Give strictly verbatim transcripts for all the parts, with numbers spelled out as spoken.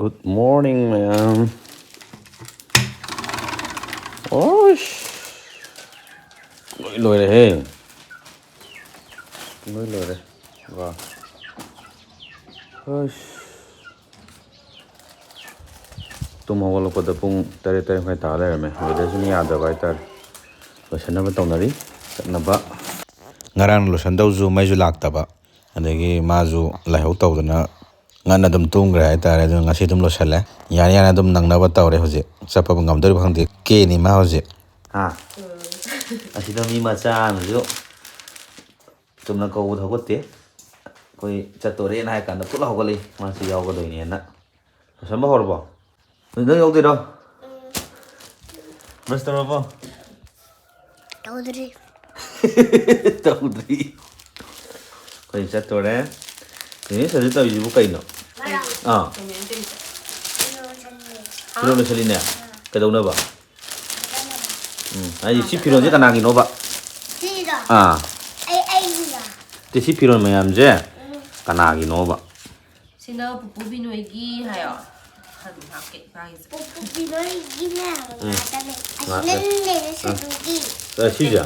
Good morning, ꯃꯌꯥꯝ꯫ ꯑꯣꯁ! ꯂꯣꯏ ꯂꯣꯏꯔꯦꯍꯦ꯫ ꯂꯣꯏ ꯂꯣꯏꯔꯦ꯫ ꯋꯥ꯫ ꯑꯁ꯫ ꯇꯨꯝ ꯍꯧꯒꯠꯂꯛꯄꯗ ꯄꯨꯡ ꯇꯔꯦꯠ, ꯇꯔꯦꯠ ꯃꯈꯥꯏ ꯇꯥ ꯂꯩꯔꯝꯃꯦ꯫ Weatherꯁꯤꯅ ꯌꯥꯗꯕ ꯍꯥꯏꯇꯥꯔꯦ꯫ ꯂꯣꯏꯁꯟꯅꯕ ꯇꯧꯅꯔꯤ꯫ ꯆꯠꯅꯕ꯫ ꯉꯔꯥꯡ ꯂꯣꯏꯁꯟꯗꯧꯁꯨ ꯃꯩꯁꯨ ꯂꯥꯛꯇꯕ꯫ ꯑꯗꯒꯤ ꯃꯥꯁꯨ ꯂꯥꯏꯍꯧ ꯇꯧꯗꯅ ꯉꯟꯅ ꯑꯗꯨꯝ ꯇꯨꯝꯈ꯭ꯔꯦ ꯍꯥꯏꯇꯥꯔꯦ꯫ ꯑꯗꯨꯅ ꯉꯁꯤ ꯑꯗꯨꯝ ꯂꯣꯏꯁꯜꯂꯦ꯫ ꯌꯥꯅ ꯌꯥꯅ ꯑꯗꯨꯝ ꯅꯪꯅꯕ ꯇꯧꯔꯦ꯫ ꯍꯧꯖꯤꯛ ꯆꯠꯄꯕꯨ ꯉꯝꯗꯣꯔꯤꯕ ꯈꯪꯗꯦ꯫ ꯀꯦꯅꯤ ꯃꯥ ꯍꯧꯖꯤꯛ꯫ ꯍꯥ? ꯑꯁꯤꯗ ꯃꯤ ꯃꯆꯥ ꯑꯃꯁꯨ ꯆꯨꯝꯅ ꯀꯧꯕꯗ ꯍꯧꯒꯠꯇꯦ꯫ ꯑꯩꯈꯣꯏ ꯆꯠꯇꯣꯔꯦꯅ ꯍꯥꯏ ꯀꯥꯟꯗ ꯄꯨꯂꯞ ꯍꯧꯒꯠꯂꯛꯏ꯫ ꯃꯥꯁꯨ ꯌꯥꯎꯒꯗꯣꯏꯅꯦꯅ꯫ ꯂꯣꯏꯁꯟꯕ ꯍꯧꯔꯕꯣ? ꯅꯪ ꯌꯥꯎꯗꯣꯏꯔꯣ? Brush ꯇꯧꯔꯕꯣ? ꯇꯧꯗ꯭ꯔꯤ꯫ ꯇꯧꯗ꯭ꯔꯤ꯫ ꯑꯩꯈꯣꯏ ꯆꯠꯇꯣꯔꯦ꯫ ꯅꯦꯅꯦ ꯁꯔꯁꯨ ꯇꯧꯔꯤꯁꯤꯕꯨ ꯀꯩꯅꯣ? ꯃꯔꯥ꯫ ꯑꯥ꯫ ꯀꯩꯅꯣ ꯇꯧꯔꯤꯁꯦ꯫ ꯐꯤꯔꯣꯜ ꯂꯣꯏꯁꯜꯂꯤꯅꯦ? ꯀꯩꯗꯧꯅꯕ? ꯎꯝ, ꯍꯥꯏꯗꯤ ꯁꯤ ꯐꯤꯔꯣꯜꯁꯦ ꯀꯅꯥꯒꯤꯅꯣꯕ? ꯁꯤꯗꯣ꯫ ꯑꯥ꯫ ꯑꯩ, ꯑꯩꯒꯤꯅ꯫ ꯇꯦ, ꯁꯤ ꯐꯤꯔꯣꯜ ꯃꯌꯥꯝꯁꯦ ꯎꯝ꯫ ꯀꯅꯥꯒꯤꯅꯣꯕ? ꯁꯤꯅ ꯄꯨꯄꯨ ꯕꯤꯅꯣꯏꯒꯤ ꯍꯥꯏꯌꯣ꯫ ꯍꯟ ꯍꯥꯞꯀꯦ ꯏꯄꯥꯒꯤꯁꯦ꯫ ꯄꯨꯄꯨ ꯕꯤꯅꯣꯏꯒꯤꯅꯦ ꯎꯝ꯫ ꯉꯥꯛꯇꯅꯦ꯫ ꯉꯥꯛꯇ-, ꯑꯁꯤꯅꯅꯦ ꯑ꯫ ꯁꯤꯗꯨꯒꯤ꯫ ꯑ, ꯁꯤꯁꯦ?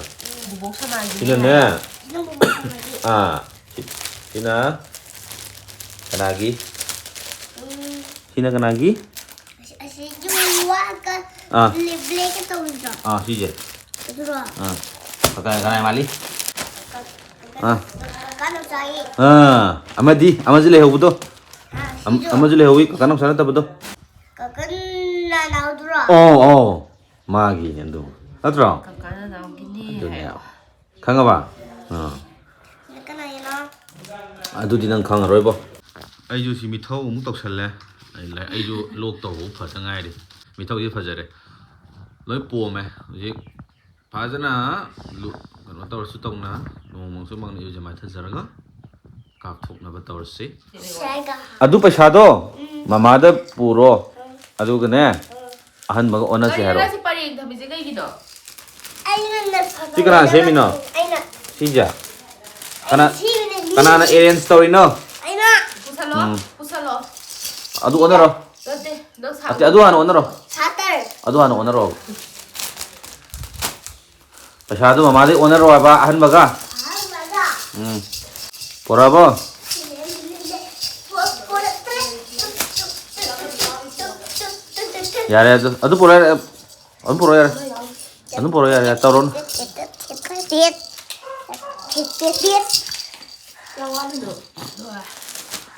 ꯕꯨꯕꯣꯛ ꯁꯅꯥꯒꯤ ꯁꯤꯅꯅꯦ? ꯍꯥꯏꯌꯣ꯫ ꯁꯤꯅ ꯕꯨꯕꯣꯛ ꯁꯅꯥꯒꯤ꯫ ꯑꯥ꯫ ꯁꯤ-, ꯁꯤꯅ ꯀꯅꯥꯒꯤ? ꯎꯝ꯫ ꯁꯤꯅ ꯀꯅꯥꯒꯤ? ꯑꯁꯤ, ꯑꯁꯤꯒꯤ ꯋꯥꯒ ꯑꯥ꯫ ꯕ꯭ꯂꯦꯛ ꯕ꯭ꯂꯦꯛꯀ ꯇꯧꯕꯤꯗꯣ? ꯑꯥ, ꯁꯤꯁꯦ꯫ ꯑꯗꯨꯔꯣ? ꯑꯥ꯫ ꯀꯅꯥ, ꯀꯅꯥ ꯃꯥꯜꯂꯤ? ꯀ-, ꯑꯥ꯫ ꯀꯀꯥ ꯅꯥꯎꯆꯥꯒꯤ꯫ ꯑꯥ, ꯑꯃꯗꯤ, ꯑꯃꯁꯨ ꯂꯩꯍꯧꯕꯗꯣ꯫ ꯑꯥ, ꯑꯝ-, ꯁꯤꯁꯨ꯫ ꯑꯃꯁꯨ ꯂꯩꯍꯧꯋꯤ, ꯀꯀꯥ ꯅꯥꯎꯆꯥ ꯅꯠꯇꯕꯗꯣ꯫ ꯀꯀꯥ ꯅꯅꯥꯎꯗꯨꯔꯣ? ꯑꯧ, ꯑꯧ꯫ ꯃꯥꯒꯤꯅꯦ ꯑꯗꯨ꯫ ꯅꯠꯇ꯭ꯔꯣ? ꯀꯀꯥ ꯅꯅꯥꯎꯒꯤꯅꯦ ꯑꯗꯨꯅꯦ꯫ ꯍꯥꯏꯌꯣ꯫ ꯈꯪꯉꯕ? ꯑꯥ꯫ ꯁꯤꯅ ꯀꯅꯥꯒꯤꯅꯣ? ꯑꯗꯨꯗꯤ ꯅꯪ ꯈꯪꯉꯔꯣꯏꯕꯣ꯫ ꯑꯩꯁꯨ ꯁꯤ ꯃꯤꯊꯧ ꯑꯃꯨꯛ ꯇꯧꯁꯜꯂꯦ꯫ ꯑꯩ ꯂꯥꯏ-, ꯑꯩꯁꯨ ꯂꯣꯛ ꯇꯧꯕ ꯐꯗ ꯉꯥꯏꯔꯤ꯫ ꯃꯤꯊꯧꯁꯤ ꯐꯖꯔꯦ꯫ ꯂꯣꯏ ꯄꯣꯝꯃꯦ꯫ ꯍꯧꯖꯤꯛ ꯐꯖꯅ ꯂꯨ-, ꯀꯩꯅꯣ ꯇꯧꯔꯁꯨ ꯇꯧꯅ, ꯅꯣꯡꯃꯪꯁꯨ ꯃꯪꯅ ꯏꯔꯨꯖ ꯃꯥꯏꯊꯖꯔꯒ ꯀꯥꯞꯊꯣꯛꯅꯕ ꯇꯧꯔꯁꯤ꯫ ꯁ꯭ꯋꯥꯏꯗ꯫ ꯑꯗꯨ ꯄꯩꯁꯥꯗꯣ ꯎꯝ꯫ ꯃꯃꯥꯗ ꯄꯨꯔꯣ, ꯎꯝ꯫ ꯑꯗꯨꯒꯅꯦ, ꯎꯝ꯫ ꯑꯍꯟꯕꯒ ꯑꯣꯟꯅꯁꯦ ꯀꯔꯤꯅꯣ ꯍꯥꯏꯔꯣ꯫ ꯁꯤ ꯄꯔꯦꯡ ꯊꯝꯃꯤꯁꯦ ꯀꯩꯒꯤꯅꯣ? ꯑꯩꯅ ꯅꯠꯇꯕ꯫ ꯁꯤ ꯀꯅꯥꯅ ꯁꯦꯝꯃꯤꯅꯣ? ꯑꯩꯅ꯫ ꯁꯤꯁꯦ? ꯀꯅꯥ-, ꯑꯩꯅ ꯁꯦꯝꯃꯤꯅꯦ, ꯃꯤ꯫ ꯀꯅꯥꯅ arrange ꯇꯧꯔꯤꯅꯣ? ꯑꯩꯅ꯫ ꯄꯨꯁꯜꯂꯣ꯫ ꯎꯝ꯫ ꯑꯗꯨ ꯑꯣꯟꯅꯔꯣ꯫ ꯅꯠꯇꯦ, ꯅꯪ ꯁꯥ- ꯑꯗꯨ ꯍꯥꯟꯅ ꯑꯣꯟꯅꯔꯣ꯫ ꯁꯥꯇꯔ꯫ ꯑꯗꯨ ꯍꯥꯟꯅ ꯑꯣꯟꯅꯔꯣ꯫ ꯄꯩꯁꯥꯗꯨ ꯃꯃꯥꯗꯩ ꯑꯣꯟꯅꯔꯣ ꯍꯥꯏꯕ, ꯑꯍꯟꯕꯒ꯫ ꯑꯍꯟꯕꯒ꯫ ꯎꯝ꯫ ꯄꯣꯔꯛꯑꯕꯣ? ꯄꯣꯔꯛꯇ꯭ꯔꯦ꯫ ꯌꯥꯔꯦ, ꯑꯗꯨ, ꯑꯗꯨ ꯄꯣꯔꯛꯑꯦ꯫ ꯑꯗꯨꯝ ꯄꯨꯔꯛꯑꯣ ꯌꯥꯔꯦ꯫ ꯑꯗꯨꯝ ꯄꯨꯔꯛꯑꯣ ꯌꯥꯔꯦ, ꯌꯥꯔꯦ, ꯇꯧꯔꯣꯅꯨ꯫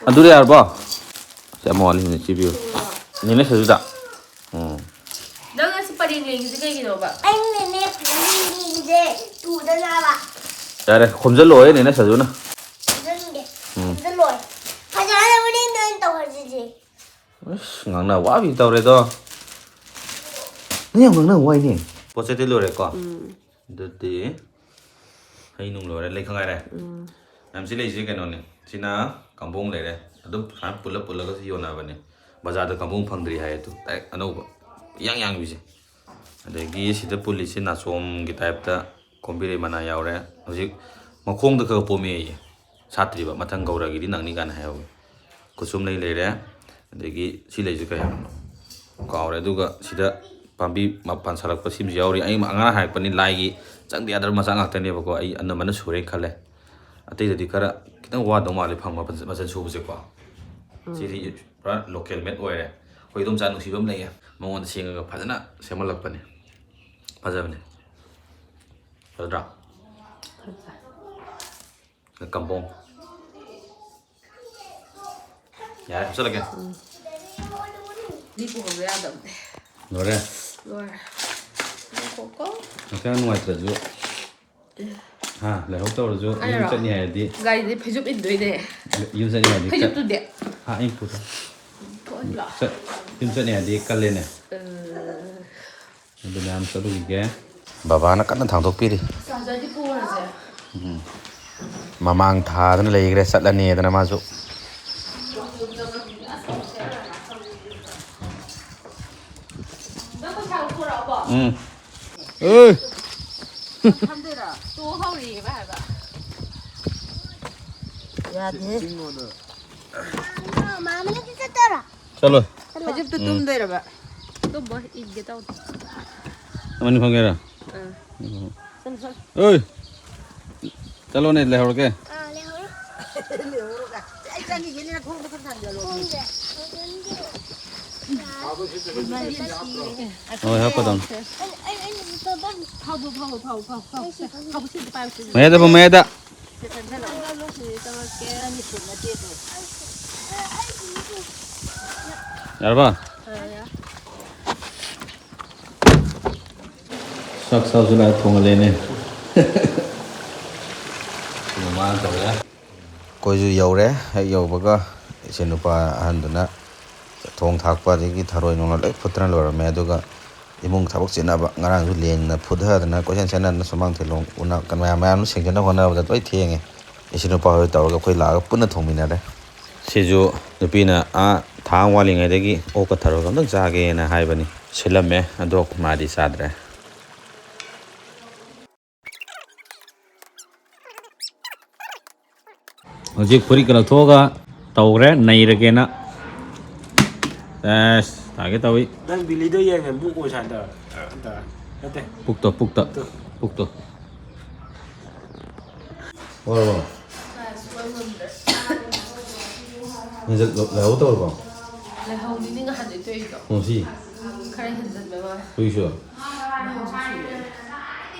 ꯑꯗꯨꯗꯤ ꯌꯥꯔꯕꯣ? ꯁꯤ ꯑꯃ ꯋꯥꯠꯂꯤꯁꯤꯅꯦ, ꯁꯤ ꯄꯤꯌꯨ꯫ ꯅꯦꯅꯦ ꯁꯖꯨꯗ꯫ ꯎꯝ꯫ ꯅꯪ ꯉꯁꯤ ꯄꯔꯦꯡ ꯂꯦꯡꯉꯤꯁꯦ ꯀꯩꯒꯤꯅꯣꯕ? ꯑꯩꯅꯅꯦ ꯄꯔꯦꯡ ꯂꯦꯡꯉꯤꯁꯦ ꯇꯨꯗꯅꯕ꯫ ꯌꯥꯔꯦ, ꯈꯣꯝꯖꯤꯜꯂꯣꯍꯦ, ꯅꯦꯅꯦ ꯁꯖꯨꯅ꯫ ꯈꯣꯝꯖꯤꯟꯒꯦ꯫ ꯎꯝ꯫ ꯈꯣꯝꯖꯤꯜꯂꯣꯏ꯫ ꯐꯖꯅ ꯃꯅꯤꯡꯗ ꯑꯣꯏꯅ ꯇꯧꯍꯜꯂꯁꯤꯁꯦ꯫ ꯑꯁ, ꯉꯥꯡꯅ ꯋꯥꯕꯤ ꯇꯧꯔꯦꯗꯣ꯫ ꯅꯪ ꯌꯥꯝ ꯉꯥꯡꯅ ꯋꯥꯏꯅꯦ꯫ ꯄꯣꯠ ꯆꯩꯗꯤ ꯂꯣꯏꯔꯦꯀꯣ? ꯎꯝ꯫ ꯑꯗꯨꯗꯤ ꯍꯩ ꯅꯨꯡ ꯂꯣꯏꯔꯦ, ꯂꯩ ꯈꯛ ꯉꯥꯏꯔꯦ꯫ ꯎꯝ꯫ ꯃꯌꯥꯝ ꯁꯤ ꯂꯩꯁꯦ ꯀꯩꯅꯣꯅꯦ꯫ ꯁꯤꯅ ꯀꯝꯕꯣꯡ ꯂꯩꯔꯦ꯫ ꯑꯗꯨꯝ ꯁꯨꯃꯥꯏꯅ ꯄꯨꯜꯂ ꯄꯨꯜꯂꯒꯁꯨ ꯌꯣꯟꯅꯕꯅꯦ꯫ ꯕꯖꯥꯔꯗ ꯀꯝꯕꯣꯡ ꯐꯪꯗ꯭ꯔꯤ ꯍꯥꯏ ꯑꯗꯨ꯫ ꯗꯥꯏꯔꯦꯛ ꯑꯅꯧꯕ ꯏꯌꯥꯡ ꯌꯥꯡꯕꯤꯁꯦ꯫ ꯑꯗꯒꯤ ꯁꯤꯗ ꯄꯨꯜꯂꯤꯁꯤ ꯅꯥꯆꯣꯝꯒꯤ ꯇꯥꯏꯞꯇ ꯀꯣꯝꯕꯤꯔꯩ ꯃꯅꯥ ꯌꯥꯎꯔꯦ꯫ ꯍꯧꯖꯤꯛ ꯃꯈꯣꯡꯗ ꯈꯔ ꯄꯣꯝꯃꯦꯌꯦ꯫ ꯁꯥꯠꯇ꯭ꯔꯤꯕ, ꯃꯊꯪ ꯒꯧꯔꯒꯤꯗꯤ ꯅꯪꯅꯤ ꯀꯥꯏꯅ ꯍꯥꯏꯍꯧꯋꯤ꯫ ꯈꯨꯠꯁꯨꯝ ꯂꯩ ꯂꯩꯔꯦ, ꯑꯗꯒꯤ ꯁꯤ ꯂꯩꯁꯦ ꯀꯩ ꯍꯥꯏꯕꯅꯣ? ꯀꯥꯎꯔꯦ꯫ ꯑꯗꯨꯒ ꯁꯤꯗ ꯄꯥꯝꯕꯤ ꯃꯄꯥꯟ ꯁꯥꯠꯂꯛꯄ ꯁꯤꯃꯁꯨ ꯌꯥꯎꯔꯤ꯫ ꯑꯩ ꯑꯉꯥꯡ ꯍꯥꯏꯔꯛꯄꯅꯤ, ꯂꯥꯏꯒꯤ ꯆꯪꯗ ꯌꯥꯗ꯭ꯔꯕ ꯃꯆꯥꯛ ꯉꯥꯛꯇꯅꯦꯕꯀꯣ꯫ ꯑꯩ ꯑꯅꯝꯕꯅ ꯁꯨꯔꯦꯅ ꯈꯜꯂꯦ꯫ ꯑꯇꯩꯗꯗꯤ ꯈꯔ ꯈꯤꯇꯪ ꯋꯥꯗꯧ ꯃꯥꯜꯂꯦ ꯐꯪꯕ ꯃꯆꯜ, ꯃꯆꯜ ꯁꯨꯕꯁꯦꯀꯣ꯫ ꯎꯝ꯫ ꯁꯤꯗꯤ ꯄꯨꯔꯥ local made ꯑꯣꯏꯔꯦ꯫ ꯑꯩꯈꯣꯏ ꯏꯗꯣꯝꯆꯥ ꯅꯨꯡꯁꯤꯕ ꯑꯃ ꯂꯩꯌꯦ, ꯃꯉꯣꯟꯗ ꯁꯦꯡꯉꯒ ꯐꯖꯅ ꯁꯦꯝꯍꯜꯂꯛꯄꯅꯦ꯫ ꯐꯖꯕꯅꯦ꯫ ꯐꯖꯗ꯭ꯔꯥ? ꯐꯖꯩ꯫ ꯀꯝꯕꯣꯡ꯫ ꯌꯥꯔꯦ, ꯍꯥꯞꯆꯜꯂꯒꯦ꯫ ꯎꯝ꯫ ꯃꯤ ꯄꯨꯍꯧꯕ ꯌꯥꯗꯕꯅꯦ꯫ ꯂꯣꯏꯔꯦ? ꯂꯣꯏꯔꯦ꯫ ꯉꯥꯏꯈꯣꯀꯣ꯫ ꯍꯛꯆꯥꯡ ꯅꯨꯡꯉꯥꯏꯇ꯭ꯔꯁꯨ, ꯍꯥ, ꯂꯥꯏꯍꯧ ꯇꯧꯔꯁꯨ, ꯌꯨꯝ ꯍꯥꯏꯔꯣ? ꯆꯠꯅꯤ ꯍꯥꯏꯔꯗꯤ, ꯒꯥꯔꯤꯗꯤ ꯐꯩꯖꯨꯞ ꯏꯟꯗꯣꯏꯅꯦ꯫ ꯌꯨꯝ ꯆꯠꯅꯤ ꯍꯥꯏꯔꯗꯤ ꯀꯠ-, ꯐꯩꯖꯨꯞꯇꯨꯗꯤ? ꯍꯥ, ꯑꯩ ꯄꯨꯊꯣꯛ-, ꯊꯣꯛꯍꯜꯂꯣ꯫ ꯆꯠ-, ꯌꯨꯝ ꯆꯠꯅꯤ ꯍꯥꯏꯔꯗꯤ ꯀꯜꯂꯦꯅꯦ꯫ ꯑ꯫ ꯑꯗꯨ ꯃꯌꯥꯝ ꯆꯠꯂꯨꯈꯤꯒꯦ꯫ ꯕꯕꯥꯅ ꯀꯟꯅ ꯊꯥꯡꯗꯣꯛꯄꯤꯔꯤ꯫ ꯆꯥꯔꯖꯔꯗꯤ ꯄꯨꯔꯁꯦ꯫ ꯎꯝ꯫ ꯃꯃꯥꯡ ꯊꯥꯗꯅ ꯂꯩꯈ꯭ꯔꯦ, ꯆꯠꯂꯅꯤꯗꯅ ꯃꯥꯁꯨ꯫ ꯅꯪ ꯄꯩꯁꯥ ꯂꯧꯊꯣꯔꯛꯑꯕꯣ? ꯎꯝ꯫ ꯑꯦ! ꯊꯝꯗꯣꯏꯔꯣ? ꯇꯣ ꯍꯧꯔꯛꯑꯦꯕ ꯍꯥꯏꯕ꯫ ꯌꯥꯗꯦꯍꯦ꯫ ꯃꯥꯃꯅ ꯆꯠꯇꯣꯏꯔꯣ? ꯆꯠꯂꯣ꯫ ꯍꯧꯖꯤꯛꯇ ꯎꯝ꯫ ꯇꯨꯝꯗꯣꯏꯔꯕ? ꯇꯨꯝꯃꯣꯏ, ꯏꯟꯒꯦ ꯇꯧꯅꯤ꯫ ꯑꯃꯅꯤ ꯐꯝꯒꯦꯔꯥ? ꯑꯥ꯫ ꯎꯝ꯫ ꯆꯠꯂꯣ, ꯆꯠꯂꯣ꯫ ꯑꯣꯏ! ꯆꯠꯂꯣꯅꯦ, ꯂꯩꯍꯧꯔꯒꯦ꯫ ꯑꯥ, ꯂꯩꯍꯧꯔꯣ꯫ ꯂꯩꯍꯧꯔꯣ ꯀꯥꯏ꯫ ꯑꯩ ꯆꯪꯈꯤꯒꯦꯅꯦ, ꯅꯈꯣꯡꯗꯣ ꯈꯔ ꯊꯥꯡꯖꯜꯂꯣ꯫ ꯈꯣꯡꯁꯦ꯫ ꯍꯣꯏ, ꯍꯥꯞꯀꯗꯧꯅꯤ꯫ ꯑꯩ, ꯑꯩ, ꯑꯩ, ꯐꯥꯎꯕ, ꯐꯥꯎꯕ, ꯐꯥꯎꯕ, ꯐꯥꯎꯕ, ꯐꯥꯎꯕ꯫ ꯐꯥꯎꯕ, ꯁꯤ ꯑꯝꯇ ꯄꯥꯏꯌꯨ, ꯁꯤ꯫ ꯃꯌꯥꯏꯗ ꯐꯝ, ꯃꯌꯥꯏꯗ꯫ ꯁꯤ ꯆꯪꯁꯜꯂꯣ꯫ ꯆꯪꯁꯜꯂꯣ, ꯁꯤ ꯆꯪꯉꯛꯀꯦ꯫ ꯅꯪꯒꯤ ꯁꯨꯠ ꯅꯠꯇꯦꯗꯣ꯫ ꯌꯥꯔꯕ? ꯑꯥ, ꯌꯥꯔꯦ꯫ ꯆꯥꯛ ꯆꯥꯕꯁꯨ ꯂꯥꯛꯑꯦ, ꯊꯣꯡꯍꯜꯂꯦꯅꯦ꯫ ꯃꯃꯥꯅ ꯇꯧꯔꯦ꯫ ꯑꯩꯈꯣꯏꯁꯨ ꯌꯧꯔꯦ꯫ ꯍꯦꯛ ꯌꯧꯕꯒ ꯏꯆꯦ ꯅꯨꯄꯥ ꯑꯍꯟꯗꯨꯅ ꯊꯣꯡ ꯊꯥꯛꯄ, ꯑꯗꯒꯤ ꯊꯔꯣꯏ ꯅꯨꯡꯂꯣꯏ ꯂꯣꯏ ꯐꯨꯠꯇꯅ ꯂꯣꯏꯔꯝꯃꯦ꯫ ꯑꯗꯨꯒ ꯏꯃꯨꯡ ꯊꯕꯛ ꯆꯤꯟꯅꯕ, ꯉꯔꯥꯡꯁꯨ ꯂꯦꯟꯅ ꯐꯨꯊꯗꯅ ꯀꯣꯏꯆꯦꯟ ꯆꯦꯟꯅꯗꯅ ꯁꯨꯃꯥꯡ ꯊꯦꯂꯣꯡ ꯎꯅ ꯃꯌꯥꯝ ꯃꯌꯥꯝꯗꯨ ꯁꯦꯡꯖꯟꯅ ꯍꯣꯠꯅꯕꯗ ꯂꯣꯏ ꯊꯦꯡꯉꯦ꯫ ꯏꯆꯦ ꯅꯨꯄꯥ ꯍꯣꯏ ꯇꯧꯔꯒ ꯑꯩꯈꯣꯏ ꯂꯥꯛꯑꯒ ꯄꯨꯟꯅ ꯊꯣꯡꯃꯤꯟꯅꯔꯦ꯫ ꯁꯤꯁꯨ ꯅꯨꯄꯤꯅ ꯑꯥ ꯊꯥ ꯑꯃ ꯋꯥꯠꯂꯤꯉꯩꯗꯒꯤ ꯑꯣꯛꯀ ꯊꯔꯣꯏꯒ ꯑꯝꯇꯪ ꯆꯥꯒꯦꯅ ꯍꯥꯏꯕꯅꯤ꯫ ꯁꯤꯜꯂꯝꯃꯦ, ꯑꯗꯣ ꯃꯥꯗꯤ ꯆꯥꯗ꯭ꯔꯦ꯫ ꯍꯧꯖꯤꯛ ꯐꯨꯔꯤꯠꯀ ꯂꯧꯊꯣꯛꯑꯒ ꯇꯧꯈ꯭ꯔꯦ, ꯅꯩꯔꯒꯦꯅ꯫ ꯑꯦꯁ, ꯇꯥꯒꯦ ꯇꯧꯏ꯫ ꯅꯪ ꯕꯤꯂꯤꯗꯣ ꯌꯦꯡꯉꯦ, ꯕꯨꯛ ꯑꯣꯏ ꯁꯥꯏꯅ ꯇꯧꯔ꯫ ꯇꯧꯔ꯫ ꯅꯠꯇꯦ꯫ ꯄꯨꯛꯇꯣ, ꯄꯨꯛꯇ꯫ ꯄꯨꯛꯇꯣ꯫ ꯄꯨꯛꯇꯣ꯫ ꯋꯥꯔꯕꯣ? ꯉꯁꯥꯏ ꯁꯨꯡꯉꯝ ꯉꯝꯗ꯭ꯔꯦ꯫ ꯅꯪꯁꯦ ꯂꯥꯏꯍꯧ ꯇꯧꯔꯕꯣ? ꯂꯥꯏꯍꯧꯅꯤꯅꯦ ꯉꯍꯥꯟꯗꯩ ꯇꯧꯔꯤꯗꯣ꯫ ꯉꯁꯤ? ꯈꯔ ꯍꯦꯟꯖꯟꯕꯩ ꯋꯥꯅꯤ꯫ ꯍꯧꯖꯤꯛꯁꯨ? ꯂꯥꯏꯍꯧꯁꯨ ꯁꯨꯔꯦ꯫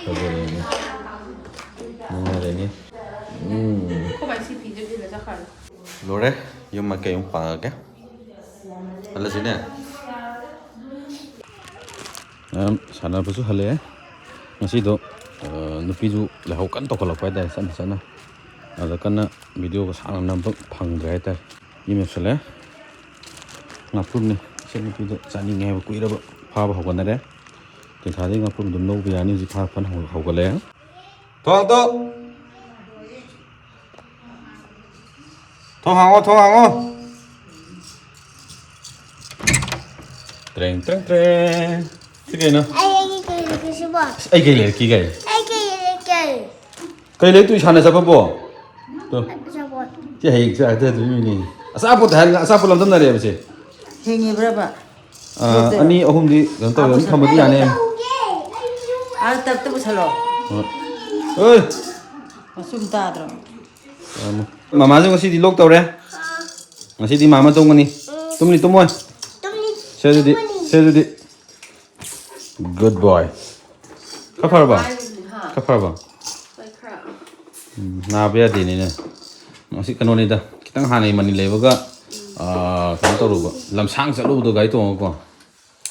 ꯐꯖꯔꯦꯅꯦ꯫ ꯅꯨꯡꯉꯥꯏꯔꯦꯅꯦ꯫ ꯎꯝ꯫ ꯑꯩꯈꯣꯏ ꯃꯥꯏ ꯁꯤ ꯐꯤꯁꯦ ꯏꯜꯂ ꯆꯠꯈ꯭ꯔꯅꯤ꯫ ꯂꯣꯏꯔꯦ꯫ ꯌꯨꯝ ꯃꯥꯏꯀꯩ ꯑꯃꯨꯛ ꯄꯥꯡꯉꯒꯦ꯫ ꯍꯜꯂꯁꯤꯅꯦ꯫ ꯃꯌꯥꯝ ꯁꯥꯟꯅꯕꯁꯨ ꯍꯜꯂꯛꯑꯦ꯫ ꯉꯁꯤꯗꯣ, ꯑ, ꯅꯨꯄꯤꯁꯨ ꯂꯥꯏꯍꯧ ꯀꯟꯅ ꯇꯧꯈꯠꯂꯛꯄ ꯍꯥꯏꯇꯥꯔꯦ, ꯆꯠꯅ ꯆꯠꯅ꯫ ꯑꯗ ꯀꯟꯅ ꯚꯤꯗꯤꯑꯣꯒ ꯁꯥꯡꯅ ꯅꯝꯕ ꯐꯪꯗ꯭ꯔꯦ ꯍꯥꯏꯇꯥꯔꯦ꯫ ꯌꯨꯝ ꯌꯧꯁꯜꯂꯛꯑꯦ꯫ ꯉꯥꯄ꯭ꯔꯨꯝꯅꯤ꯫ ꯏꯆꯟ ꯅꯨꯄꯤꯗꯣ ꯆꯥꯅꯤꯡꯉꯦ ꯍꯥꯏꯕ ꯀꯨꯏꯔꯕ꯫ ꯐꯥꯕ ꯍꯧꯒꯠꯅꯔꯦ꯫ ꯇꯦꯟꯊꯥꯗꯒꯤ ꯉꯥꯄ꯭ꯔꯨꯝ ꯑꯗꯨꯝ ꯂꯧꯕ ꯌꯥꯅꯤ꯫ ꯍꯧꯖꯤꯛ ꯐꯥ ꯐꯅ ꯍꯧ-, ꯍꯧꯒꯠꯂꯛꯑꯦ꯫ ꯊꯣꯡ ꯍꯥꯡꯇꯣꯛ! ꯊꯣꯡ ꯍꯥꯡꯉꯣ, ꯊꯣꯡ ꯍꯥꯡꯉꯣ! ꯇ꯭ꯔꯦꯡ, ꯇ꯭ꯔꯦꯡ, ꯇ꯭ꯔꯦꯡ꯫ ꯁꯤ ꯀꯩꯅꯣ? ꯑꯩ, ꯑꯩꯒꯤ ꯀꯩ ꯂꯩꯒꯦ ꯁꯤꯕꯣ? ꯑꯁ, ꯑꯩ ꯀꯩ ꯂꯩꯔꯛꯀꯦ ꯀꯩ? ꯑꯩ ꯀꯩ ꯂꯩꯔꯛꯀꯦ? ꯀꯩ ꯂꯩꯔꯛꯇꯣꯏ ꯏꯁꯥꯅ ꯆꯠꯄꯕꯣ? ꯇꯣ꯫ ꯑꯆꯥꯄꯣꯠ꯫ ꯁꯤ ꯍꯌꯦꯡ ꯆꯥꯗꯣꯏꯅꯤꯅꯦ꯫ ꯑꯆꯥꯄꯣꯠꯇ ꯍꯥꯏꯔꯒ ꯑꯆꯥꯄꯣꯠ ꯂꯝꯗꯝꯅꯔꯦꯕ ꯁꯦ꯫ ꯍꯤꯡꯉꯤꯕ꯭ꯔꯕ? ꯑꯥ, ꯑꯅꯤ ꯑꯍꯨꯝꯗꯤ ꯀꯩꯅꯣ ꯇꯧꯋꯦ, ꯑꯗꯨꯝ ꯊꯝꯕꯗꯤ ꯌꯥꯅꯤ꯫ ꯑꯥ, ꯇꯞꯇ ꯄꯨꯁꯜꯂꯣ꯫ ꯑꯣꯏ! ꯃꯆꯨꯝ ꯇꯥꯗ꯭ꯔꯣ? ꯃꯃꯥꯁꯨ ꯉꯁꯤꯗꯤ ꯂꯣꯛ ꯇꯧꯔꯦ꯫ ꯉꯁꯤꯗꯤ ꯃꯥꯃ ꯇꯨꯝꯒꯅꯤ꯫ ꯇꯨꯝꯅꯤ ꯇꯨꯝꯃꯣꯏ? ꯇꯨꯝꯅꯤ꯫ ꯁꯦ ꯑꯗꯨꯗꯤ, ꯇꯨꯝꯃꯅꯤ꯫ ꯁꯦ ꯑꯗꯨꯗꯤ꯫ Good boy꯫ ꯈꯔ ꯐꯔꯕ? ꯈꯔ ꯐꯔꯕ? ꯎꯝ, ꯅꯥꯕ ꯌꯥꯗꯦꯅꯦ꯫ ꯉꯁꯤ ꯀꯩꯅꯣꯅꯤꯗ, ꯈꯤꯇꯪ ꯍꯥꯟꯅ ꯏꯃꯟꯅꯤ ꯂꯩꯕꯒ, ꯑꯥ, ꯀꯩꯅꯣ ꯇꯧꯔꯨꯕ, ꯂꯝꯁꯥꯡ ꯆꯠꯂꯨꯕꯗꯣ ꯒꯥꯔꯤ ꯇꯣꯡꯉꯒꯀꯣ꯫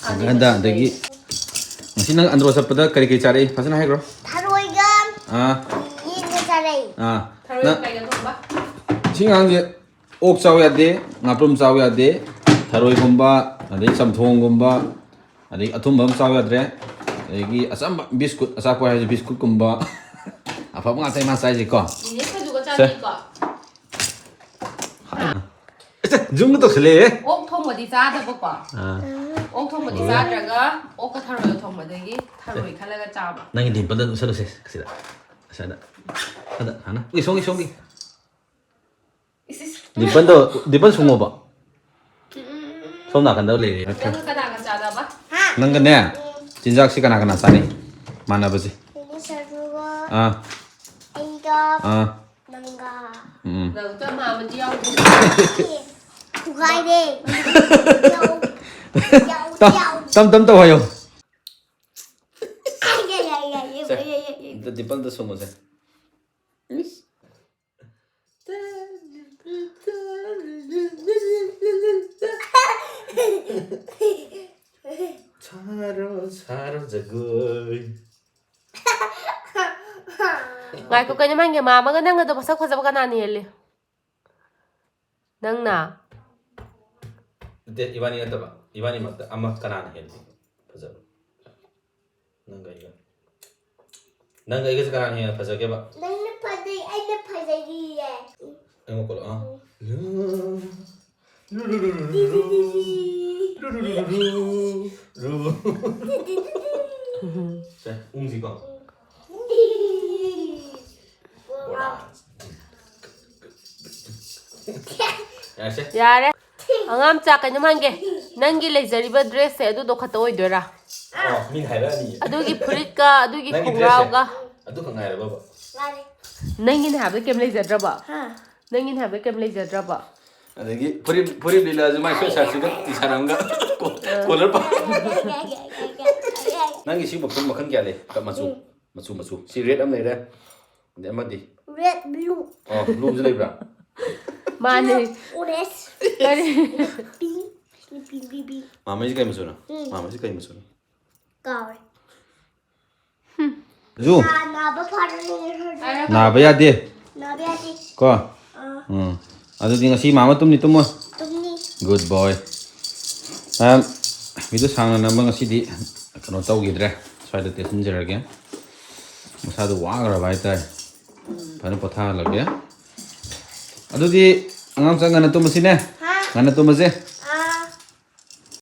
ꯍꯟꯒꯠ ꯍꯟꯗ, ꯑꯗꯒꯤ ꯉꯁꯤ ꯅꯪ ꯑꯟꯗ꯭ꯔꯣ ꯆꯠꯄꯗ ꯀꯔꯤ ꯀꯔꯤ ꯆꯥꯔꯛꯏ? ꯐꯖꯅ ꯍꯥꯏꯈ꯭ꯔꯣ꯫ ꯊꯔꯣꯏꯒ ꯑꯥ, ꯌꯦꯟꯒ ꯆꯥꯔꯛꯏ꯫ ꯑꯥ꯫ ꯊꯔꯣꯏ ꯅꯪ ꯀꯩꯒ ꯊꯣꯡꯕ? ꯁꯤ ꯑꯉꯥꯡꯁꯦ ꯑꯣꯛ ꯆꯥꯎ ꯌꯥꯗꯦ, ꯉꯥꯄ꯭ꯔꯨꯝ ꯆꯥꯎ ꯌꯥꯗꯦ, ꯊꯔꯣꯏꯒꯨꯝꯕ, ꯑꯗꯩ ꯆꯝꯊꯣꯡꯒꯨꯝꯕ, ꯑꯗꯩ ꯑꯊꯨꯝꯕ ꯑꯃ ꯆꯥꯎ ꯌꯥꯗ꯭ꯔꯦ, ꯑꯗꯒꯤ ꯑꯆꯝꯕ ꯕꯤꯁꯀꯨꯠ, ꯑꯆꯥꯄꯣꯠ ꯍꯥꯏꯔꯁꯨ ꯕꯤꯁꯀꯨꯠꯀꯨꯝꯕ, ꯑꯐꯕ ꯉꯥꯛꯇ ꯏꯃꯥ ꯆꯥꯏꯁꯦꯀꯣ꯫ ꯏꯅꯦ ꯈꯖꯨꯒ ꯁꯦ꯫ ꯆꯥꯅꯤꯀꯣ? ꯍꯥꯏ꯫ ꯑꯁ, ꯖꯨꯝꯒ ꯇꯧꯁꯜꯂꯛꯑꯦ꯫ ꯑꯣꯛ ꯊꯣꯡꯕꯗꯤ ꯆꯥꯗꯕꯀꯣ꯫ ꯑꯥ꯫ ꯑꯣꯛ ꯊꯣꯡꯕꯗꯤ ꯆꯥꯗ꯭ꯔꯒ ꯑꯣꯛꯀ ꯊꯔꯣꯏꯒ ꯊꯣꯡꯕꯗꯒꯤ ꯊꯔꯣꯏ ꯈꯜꯂꯒ ꯆꯥꯕ꯫ ꯅꯪꯒꯤ ꯗꯤꯝꯄꯜꯗ ꯑꯗꯨꯝ ꯁꯠꯂꯨꯁꯦ, ꯑꯁꯤꯗ꯫ ꯑꯁ꯭ꯋꯥꯏꯗ꯫ ꯑꯗ, ꯍꯥꯟꯅ꯫ ꯁꯣꯝꯒꯤ, ꯁꯣꯝꯒꯤ꯫ ꯏꯁ, ꯏꯁ꯫ ꯗꯤꯝꯄꯜꯗꯣ, ꯗꯤꯝꯄꯜ ꯁꯨꯡꯉꯣꯕ꯫ ꯁꯣꯝ ꯅꯥꯀꯟꯗ ꯂꯩꯔꯦ꯫ ꯅꯪꯒ ꯀꯅꯥꯒ ꯆꯥꯟꯅꯕ? ꯅꯪꯒꯅꯦ, ꯆꯤꯟꯖꯥꯛꯁꯤ ꯀꯅꯥ ꯀꯅꯥ ꯆꯥꯅꯩ? ꯃꯥꯟꯅꯕꯁꯦ꯫ ꯏꯅꯦ ꯁꯔꯨꯒ ꯑꯥ꯫ ꯑꯩꯒ ꯑꯥ꯫ ꯅꯪꯒ꯫ ꯎꯝ꯫ ꯅꯪ ꯆꯞ ꯃꯥꯟꯅꯕꯗꯤ ꯌꯥꯎꯗꯦ꯫ ꯊꯨꯒꯥꯏꯔꯦ꯫ ꯌꯥꯎ-, ꯌꯥꯎ-, ꯇꯞ-, ꯌꯥꯎ-, ꯇꯞ ꯇꯞ ꯇꯧ ꯍꯥꯏꯌꯣ꯫ ꯑꯩ, ꯑꯩ, ꯑꯩ, ꯑꯩ, ꯁꯦ, ꯑꯩ, ꯑꯩ, ꯑꯩ, ꯑꯩ꯫ ꯑꯝꯇ ꯗꯤꯝꯄꯜꯗ ꯁꯨꯝꯃꯨꯁꯦ꯫ ꯏꯁ꯫ ꯁꯥꯔꯣ, ꯁꯥꯔꯣ ꯖꯒꯣꯏ꯫ ꯉꯥꯏꯈꯣ, ꯀꯩꯅꯣ ꯃꯥꯟꯒꯦ? ꯃꯥ ꯑꯃꯒ ꯅꯪꯒꯗꯣ ꯃꯁꯛ ꯐꯖꯕ ꯀꯅꯥꯅ ꯍꯦꯜꯂꯤ? ꯅꯪꯅ? ꯅꯠꯇꯦ, ꯏꯕꯥꯅꯤ ꯅꯠꯇꯕ꯫ ꯏꯕꯥꯅꯤꯃꯛꯇ ꯑꯃ ꯀꯅꯥꯅ ꯍꯦꯜꯂꯤ ꯐꯖꯕ? ꯅꯪꯒ ꯑꯩꯒ꯫ ꯅꯪꯒ ꯑꯩꯒꯁꯦ ꯀꯅꯥꯅ ꯍꯦꯟꯅ ꯐꯖꯒꯦꯕ? ꯅꯪꯅ ꯐꯖꯩ, ꯑꯩꯅ ꯐꯖꯩꯌꯦ꯫ ꯑꯩꯉꯣꯟꯗ ꯀꯣꯜꯂꯣ, ꯑꯥ꯫ ꯔꯨ, ꯔꯨ, ꯔꯨ, ꯔꯨ, ꯔꯨ, ꯔꯨ, ꯔꯨ, ꯔꯨ, ꯔꯨ, ꯔꯨ, ꯔꯨ꯫ ꯁꯦ, ꯎꯪꯁꯤꯀꯣ꯫ ꯕꯣꯔꯥ꯫ ꯌꯥꯔꯦꯁꯦ꯫ ꯌꯥꯔꯦ꯫ ꯑꯉꯥꯡ ꯃꯆꯥ, ꯀꯩꯅꯣꯝ ꯍꯪꯒꯦ꯫ ꯅꯪꯒꯤ ꯂꯩꯖꯔꯤꯕ dress ꯁꯦ ꯑꯗꯨꯗꯣ ꯈꯛꯇ ꯑꯣꯏꯗꯣꯏꯔꯥ? ꯑꯣ, ꯃꯤꯅ ꯍꯥꯏꯔꯛꯑꯅꯤ꯫ ꯑꯗꯨꯒꯤ ꯐꯨꯔꯤꯠꯀ ꯑꯗꯨꯒꯤ ꯅꯪꯒꯤ dress ꯁꯦ ꯈꯣꯡꯒ꯭ꯔꯥꯎꯒ? ꯑꯗꯨ ꯈꯛ ꯉꯥꯏꯔꯕꯕ? ꯃꯥꯅꯦ꯫ ꯅꯪꯒꯤꯅꯦ ꯍꯥꯏꯕꯗ ꯀꯩꯝ ꯂꯩꯖꯗ꯭ꯔꯕꯣ? ꯍꯥ꯫ ꯅꯪꯒꯤꯅꯦ ꯍꯥꯏꯕꯗ ꯀꯩꯝ ꯂꯩꯖꯗ꯭ꯔꯕꯣ? ꯑꯗꯒꯤ ꯐꯨꯔꯤꯠ ꯐꯨꯔꯤꯠ ꯂꯤꯂꯥꯁꯨ ꯃꯥꯏ ꯁ꯭ꯋꯦꯠ ꯁꯥꯔꯠꯁꯤꯒ ꯇꯤ ꯁꯥꯔꯠ ꯑꯃꯒ ꯀꯣꯂꯔ ꯄꯥ ꯅꯪꯒꯤ ꯁꯤ ꯃꯈꯜ ꯃꯈꯜ ꯀꯌꯥ ꯂꯩ? ꯃꯆꯨ ꯃꯆꯨ ꯃꯆꯨ ꯁꯤ ꯔꯦꯠ ꯑꯃ ꯂꯩꯔꯦ꯫ ꯑꯗꯩ ꯑꯃꯗꯤ Red, blue, ꯑꯣ ꯕ꯭ꯂꯨꯁꯨ ꯂꯩꯕ꯭ꯔꯥ? ꯃꯥꯅꯦ꯫ Orange, ꯀꯔꯤ? Pink, pink, pink, pink. ꯃꯥꯃꯩꯁꯤ ꯀꯩ ꯃꯆꯨꯅꯣ? ꯎꯝ꯫ ꯃꯥꯃꯩꯁꯤ ꯀꯩ ꯃꯆꯨꯅꯣ? ꯀꯥꯎꯔꯦ꯫ ꯖꯨ ꯅꯥꯕ ꯐꯔꯅꯤ꯫ ꯅꯥꯕ ꯌꯥꯗꯦ꯫ ꯅꯥꯕ ꯌꯥꯗꯦ꯫ ꯀꯣ? ꯑꯥ, ꯎꯝ꯫ ꯑꯗꯨꯗꯤ ꯉꯁꯤ ꯃꯥꯃ ꯇꯨꯝꯅꯤ ꯇꯨꯝꯃꯣꯏ? ꯇꯨꯝꯅꯤ꯫ Good boy꯫ ꯃꯌꯥꯝ video ꯁꯥꯡꯅ ꯅꯝꯕ ꯉꯁꯤꯗꯤ ꯀꯩꯅꯣ ꯇꯧꯈꯤꯗ꯭ꯔꯦ꯫ ꯁ꯭ꯋꯥꯏꯗ ꯇꯦꯁꯤꯟꯖꯔꯒꯦ꯫ ꯃꯁꯥꯗꯣ ꯋꯥꯈ꯭ꯔꯕ ꯍꯥꯏꯇꯥꯔꯦ꯫ ꯐꯖꯅ ꯄꯣꯊꯥꯍꯜꯂꯒꯦ꯫ ꯑꯗꯨꯗꯤ ꯑꯉꯥꯡ ꯃꯆꯥ ꯉꯟꯅ ꯇꯨꯝꯃꯁꯤꯅꯦ꯫ ꯍꯥ? ꯉꯟꯅ ꯇꯨꯝꯃꯁꯦ꯫